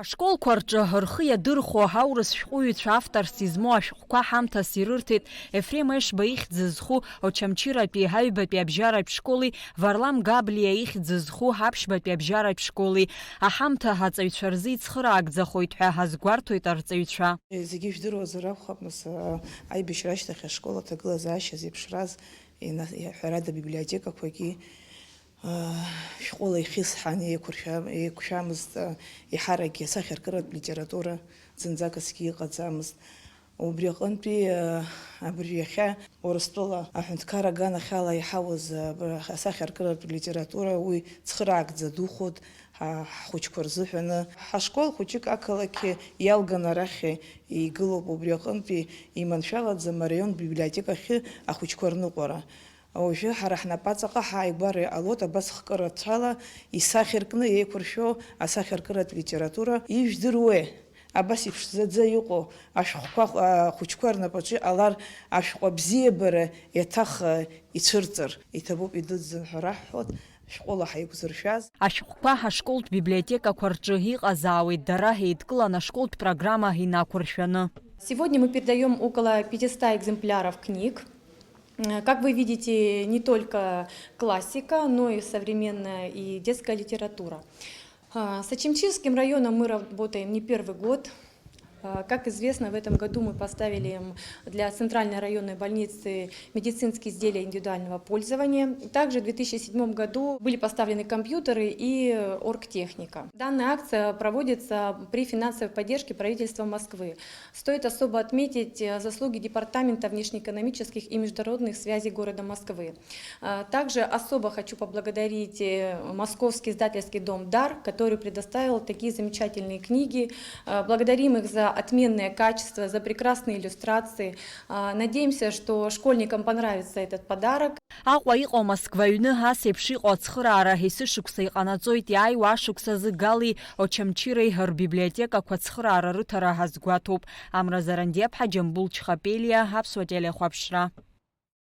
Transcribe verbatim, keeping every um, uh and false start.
Ашколқәа рҿы рхы иадырхәо аурыс шәҟәыҩҩцәа авторс измоу ашәҟәқәа ҳамҭас ирырҭеит Ефрем Ешба ихьӡ зху Очамчыратәи аҩбатәи абжьаратә школи Варлам Габлиа ихьӡ зху аԥшьбатәи абжьаратә школи. Аҳамҭа аҵаҩцәа рзы ицхыраагӡахоит ҳәа азгәарҭоит арҵаҩцәа. Зегьы ижәдыруазар акәхап, нас, а, аибашьра ашьҭахь ашкол аҭагылазаашьа зеиԥшраз, ина-, ҳәарада, абиблиотекақәагьы, а, шәҟәыла ихьысҳан еиқәыршәа-, еиқәшәамызт, а, еиҳаракгьы асахьаркыратә литература зынӡакгьы ыҟаӡамызт. Убри аҟынтәи, а, абри иахьа Урыстәыла аҳәынҭқарра аганахьала иҳауз, а, абра асахьаркыратә литература уи цхыраагӡа духоит ҳа-, ҳхәыҷқәа рзыҳәаны. Ҳашкол хәыҷык ақалақь иалган арахь игылоуп, убри аҟынтәи иманшәалаӡам араион библиотекахьы ахәыҷқәа рныҟәара. Уажәы ҳара ҳнапаҵаҟа ҳааигәара иҟалоит абас хкы рацәала исахьаркны еиқәыршәо асахьаркыратә литература. Ижәдыруеи, абас иԥшӡаӡа иҟоу ашәҟәқәа, а, ахәыҷқәа рнапаҿы иҟалар, ашәҟәы абзиабара иаҭах, а, ицәырҵыр? Иҭабуп, идуӡӡан ҳәа раҳҳәоит, шәҟәыла ҳаиқәзыршәаз. Ашәҟәқәа ҳашколтә библиотекақәа рҿы иҟазаауеит, дара еидкыланы ашколтә программа инақәыршәаны. Сегодня мы передаём около пятисот экземпляров книг. Э, как вы видите, не только классика, но и современная и детская литература. А, с Ачамчирским районом мы работаем не первый год. А, как известно, в этом году мы поставили им для Центральной районной больницы медицинские изделия индивидуального пользования. Также в две тысячи седьмом году были поставлены компьютеры и оргтехника. Данная акция проводится при финансовой поддержке правительства Москвы. Стоит особо отметить, э, заслуги Департамента внешнеэкономических и международных связей города Москвы. А, также особо хочу поблагодарить, э, Московский издательский дом «Дар», который предоставил такие замечательные книги. А, благодарим их за отменное качество, за прекрасные иллюстрации. А, надеемся, что школьникам понравится этот подарок. Аҟәа иҟоу Москва аҩны ас еиԥш иҟоу ацхыраара есышықәса иҟанаҵоит, иааиуа ашықәс азы Гали Очамчыреи рбиблиотекақәа ацхыраара рыҭара азгәаҭоуп. Амра Зарандиаԥҳа, Џьамбул Чхапелиа, Аԥсуа телехәаԥшра.